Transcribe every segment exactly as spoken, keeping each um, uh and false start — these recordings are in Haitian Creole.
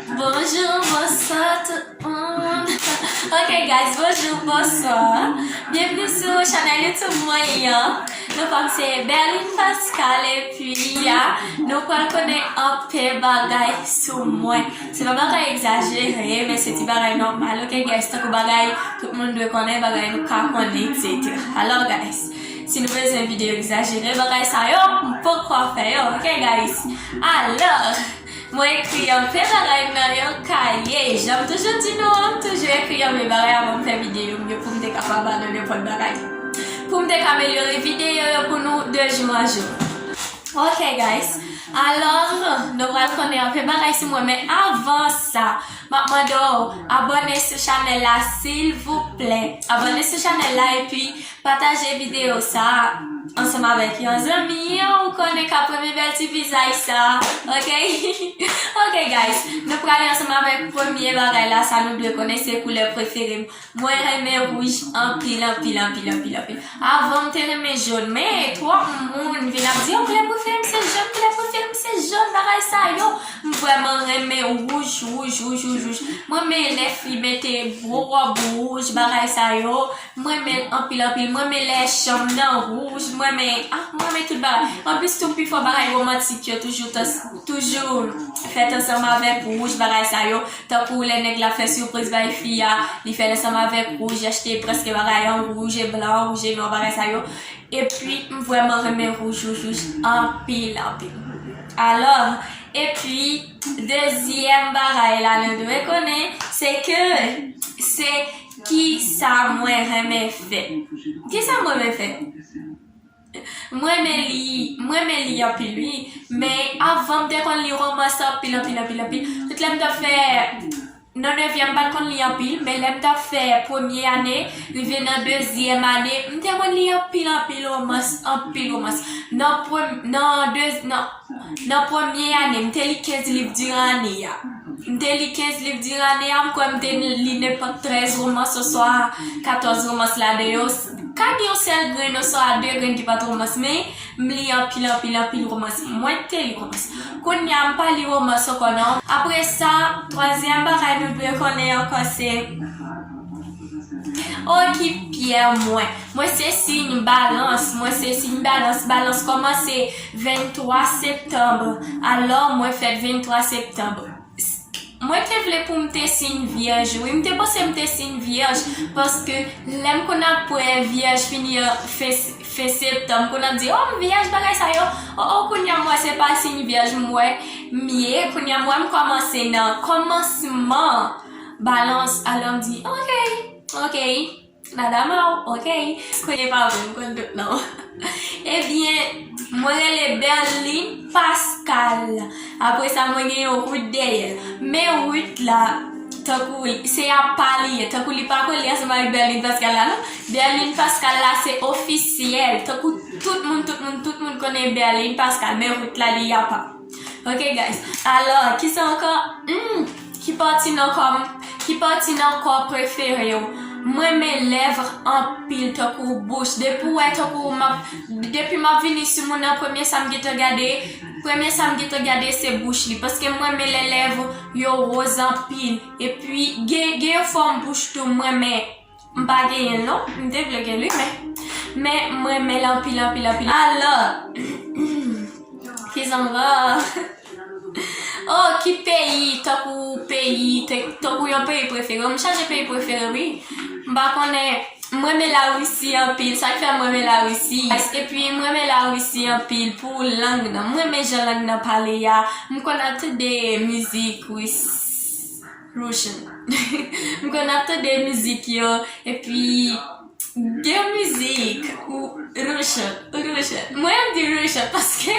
Bonjou, bonswa tout moun. Ok, guys, bonjou, bonswa. Byenvni sou chanèl YouTube mwen an. Non pa m se Berline Pascal, epi ya, nou pral konnen anpil bagay sou mwen. Se pa bagay egzajere, men se ti bagay nòmal, ok, guys? Tankou bagay tout moun dwe konnen, bagay nou ka konnen, et cetera. Alò, guys, si nou bezwen videyo egzajere, bagay sa yo, m poko fè yo, ok, guys? Alò, mwen ekri anpil bagay nan yon kaye. Jan m toujou di nou an, m toujou ekri anpil bagay avan m fè videyo m yo pou m te ka pa ba nou nenpòt bagay. Pou m te ka amelyore videyo yo pou nou de jou an jou. Ok, guys. Alò, nou pral konnen anpil bagay sou mwen, men avan sa, m ap mande w abòne sou chanèl la, silvouplè. Abòne sou chanèl la, epi pataje videyo sa a ansanm avèk yon zanmi ou konnen k ap renmen bèl ti vizaj sa a, ok? Ok, guys, nou prale ansanm avèk premye bagay la, sa nou dwe konnen, se koulè prefere m. Mwen renmen wouj anpil, anpil, anpil, anpil, anpil. Avan, m te renmen jòn, men twòp moun vin ap di, "Oh, koulè prefere m se jòn, koulè prefere m se jòn," bagay sa yo. M vrèman renmen wouj, wouj, wouj, wouj, wouj. Mwen renmen lè fi mete gwo wòb wouj, bagay sa yo. Mwen renmen l anpil, anpil. Mwen renmen lè chanm nan wouj. Mwen renmen, ah, mwen renmen tout bagay. Anplis tou, pifò bagay womantik yo toujou, toujou fèt ansanm avèk wouj, bagay sa yo. Tankou lè nèg la fè sipriz bay fi a, li fè l ansanm avèk wouj, li achte prèske bagay an wouj e blan, wouj e nwa, bagay sa yo. Epi, m vrèman renmen wouj, wouj, wouj anpil, anpil. Alò, epi, dezyèm bagay la nou dwe konnen, se ke, se kisa mwen renmen fè. Kisa mwen renmen fè? Mwen renmen li, mwen renmen li anpil, wi. Men avan, m te konn li womans anpil, anpil, anpil, anpil. Tout lè m t ap fè nan nevyèm, m pa t konn li anpil, men lè m t ap fè premye ane, rive nan dezyèm ane, m te konn li anpil, anpil womans, anpil womans. Nan prem-, nan de-, nan, nan premye ane, m te li kenz liv diran ane a. M te li kenz liv diran ane a, m kwè m te li nenpòt trèz womans, oswa katòz womans ladan yo. Ka gen yon sèl grenn, oswa de grenn ki pa t womans, men m li anpil, anpil, anpil womans. Mwen te li womans. Kounye a, m pa li womans ankò, non. Apre sa, twazyèm bagay nou dwe konnen ankò, se, oh, ki pyè mwen. Mwen se siy balans, mwen se siy balans. Balans kòmanse venntwa septanm. Alò, mwen fèt venntwa septanm. Mwen te vle pou m te siy vyèj, wi. M te panse m te siy vyèj, paske lè m konn ap wè vyèj fini an fen, fen septanm, konn ap di, "Oh, m vyèj," bagay sa yo. Oh, oh, kounye a m wè se pa siy vyèj m wè m ye. Kounye a m wè m kòmanse nan kòmansman balans. Alò m di, "Ok, ok." Madam a w, ok. Kounye pa vre, m konn tout non. Ebyen, mwen rele Berline Pascal. Apre sa, mwen gen yon Ruth dèyè l. Men Ruth la, tankou se apa li ye. Tankou li pa kole ansanm avèk Berline Pascal la, non. Berline Pascal la, se ofisyèl. Tankou tout moun, tout moun, tout moun konnen Berline Pascal. Men Ruth la, li apa. Ok, guys. Alò, kisa ankò? Hmm, ki pati nan kò m, ki pati nan kò prefere w? Mwen renmen lèv anpil, tankou bouch. Depi w wè, tankou m ap, depi m ap vini sou moun nan, premye sa m gentan gade, premye sa m gentan gade se bouch li. Paske mwen renmen lè lèv yo woz anpil. Epi, gen, gen yon fòm bouch tou, mwen renmen. M pa genyen l non, m te vle gen li, men, men mwen renmen l anpil, anpil, anpil. Alò, kisa ankò? Oh, ki peyi, tankou peyi, te-, tankou yon peyi prefere w? M chaje peyi prefere, wi. M pa konnen, mwen renmen Larisi anpil, sa k fè mwen renmen Larisi. Epi mwen renmen Larisi anpil pou lang nan. Mwen renmen jan lang nan pale a. M konn ap tande mizik Ris-, Russian. M konn ap tande mizik yo, epi gen mizik ou Russian, ou Russian. Mwen, m di Russian paske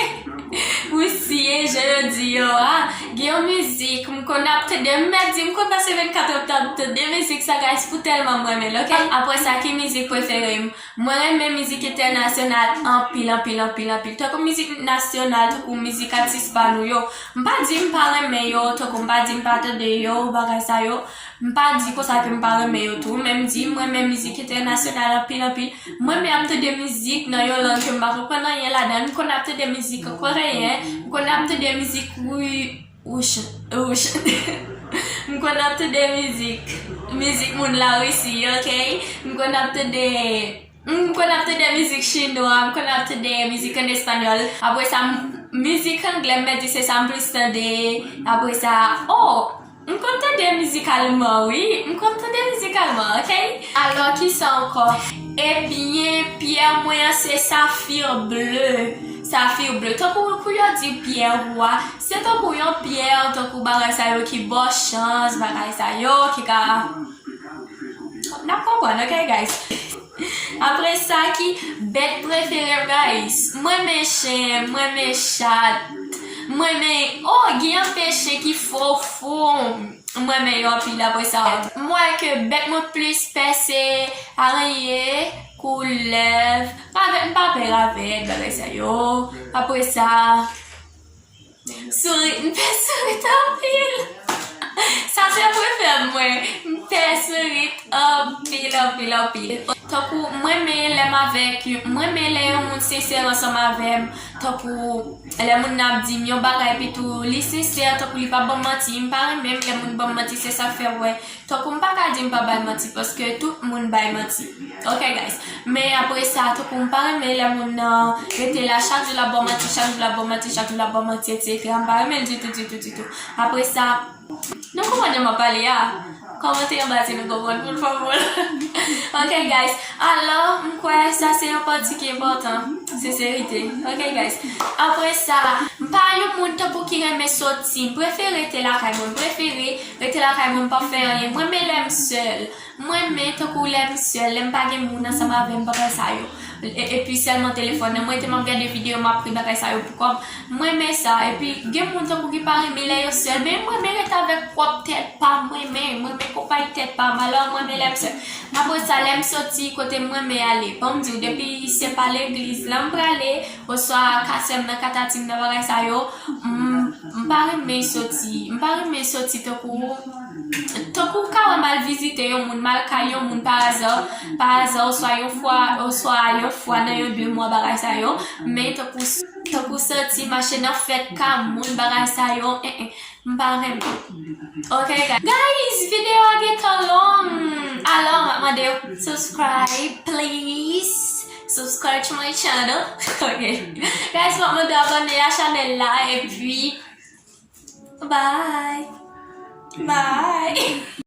Rusi e jan yo di yo a. Gen yon mizik m konn ap tande, m mèt di m konn pase vennkat ap tande mizik sa, guys, pou tèlman m renmen l, ok? Apre sa, ki mizik prefere m? Mwen renmen mizik entènasyonal anpil, anpil, anpil, anpil. Tankou mizik nasyonal, tankou mizik atis pa nou yo. M pa di m pa renmen yo, tankou m pa di m pa tande yo, bagay sa yo. M pa di konsa ke m pa renmen yo tou, men m di m renmen mizik entènasyonal anpil, anpil. Mwen renmen ap tande mizik nan yon lang ke m pa konprann anyen ladan l. M konn ap tande mizik koreyen, m konn ap tande mizik ru-, Russian, Russian. M konn ap tande mizik, mizik moun Larisi, ok? M konn ap tande, m konn ap tande mizik chinwa, m konn ap tande mizik an espanyòl. Apre sa, m- mizik anglè, m mèt di se sa m plis tande. Apre sa, oh, m konn tande mizik alman, wi. M konn tande mizik alman, ok? Alò, kisa ankò? Ebyen, pyè mwen an se safir ble. Safir ble. Tankou kou yo di pyè wa, se tankou yon pyè, tankou bagay sa yo ki ba w chans, bagay sa yo ki ka. N ap konprann, ok, guys? Apre sa, ki bèt prefere m, guys? Mwen renmen chen, mwen renmen chat, mwen renmen, oh, gen anpil chen ki fofo. Mwen renmen yo anpil. Apre sa, m wè ke bèt mwen plis pè se aranye, koulèv, ravèt, m pa pè ravèt, bagay sa yo. Apre sa, sourit, m pè sourit anpil. Sa se prefè mwen, m pè sourit anpil, anpil, anpil. Tankou, mwen renmen lè m avèk, mwen renmen lè yon moun sensè ansanm avè m. Tankou, lè moun nan ap di m yon bagay, epi tou, li sensè, tankou li pa ban m manti. M pa renmen lè moun ban m manti, se sa k fè w wè. Tankou, m pa ka di m pa bay manti, paske tout moun bay manti. Ok, guys. Men apre sa, tankou, m pa renmen lè moun nan rete la, chak jou l ap ban m manti, chak jou l ap ban m manti, chak jou l ap ban m manti, etsetera. M pa renmen l ditou, ditou, ditou. Apre sa, nou konprann jan m ap pale a? Kòmante anba si nou konprann pou l fè pou l. Ok, guys. Alò, m kwè sa se yon pati ki enpòtan. Senserite. Ok, guys. Apre sa, m pa yon moun tankou ki renmen soti. M prefere rete lakay mwen. M prefere rete lakay mwen, m pa fè anyen. Mwen renmen lè m sèl. Mwen renmen tankou lè m sèl, lè m pa gen moun ansanm avè m, bagay sa yo. E- epi sèlman telefòn nan. Mwen te m ap gade videyo, m ap ri, bagay sa yo pou kòb. Mwen renmen sa. Epi gen moun tankou ki pa renmen lè yo sèl, men mwen renmen ret avèk pwòp tèt pa m, mwen renmen, mwen renmen konpayi tèt pa m. Alò, mwen renmen lè m sèl. Apre sa, lè m soti kote mwen renmen ale, ban m di w, depi se pa legliz la m prale, oswa kasè m nan, katati m nan, bagay sa yo, m, m pa renmen soti. M pa renmen soti tankou, tankou w ka wè m al vizite yon moun, m al kay yon moun pa aza, pa aza, oswa yon fwa, oswa yon fwa nan yon de mwa, bagay sa yo. Men tankou, tankou soti, mache nan fèt ka moun, bagay sa yo, en, en, m pa renmen. Ok, guys. Guys, videyo a gentan long. Alò, m ap mande w, subscribe, please. Subscribe to my channel. Ok. Guys, m ap mande w abòne a chanèl la, epi, bye. Bye.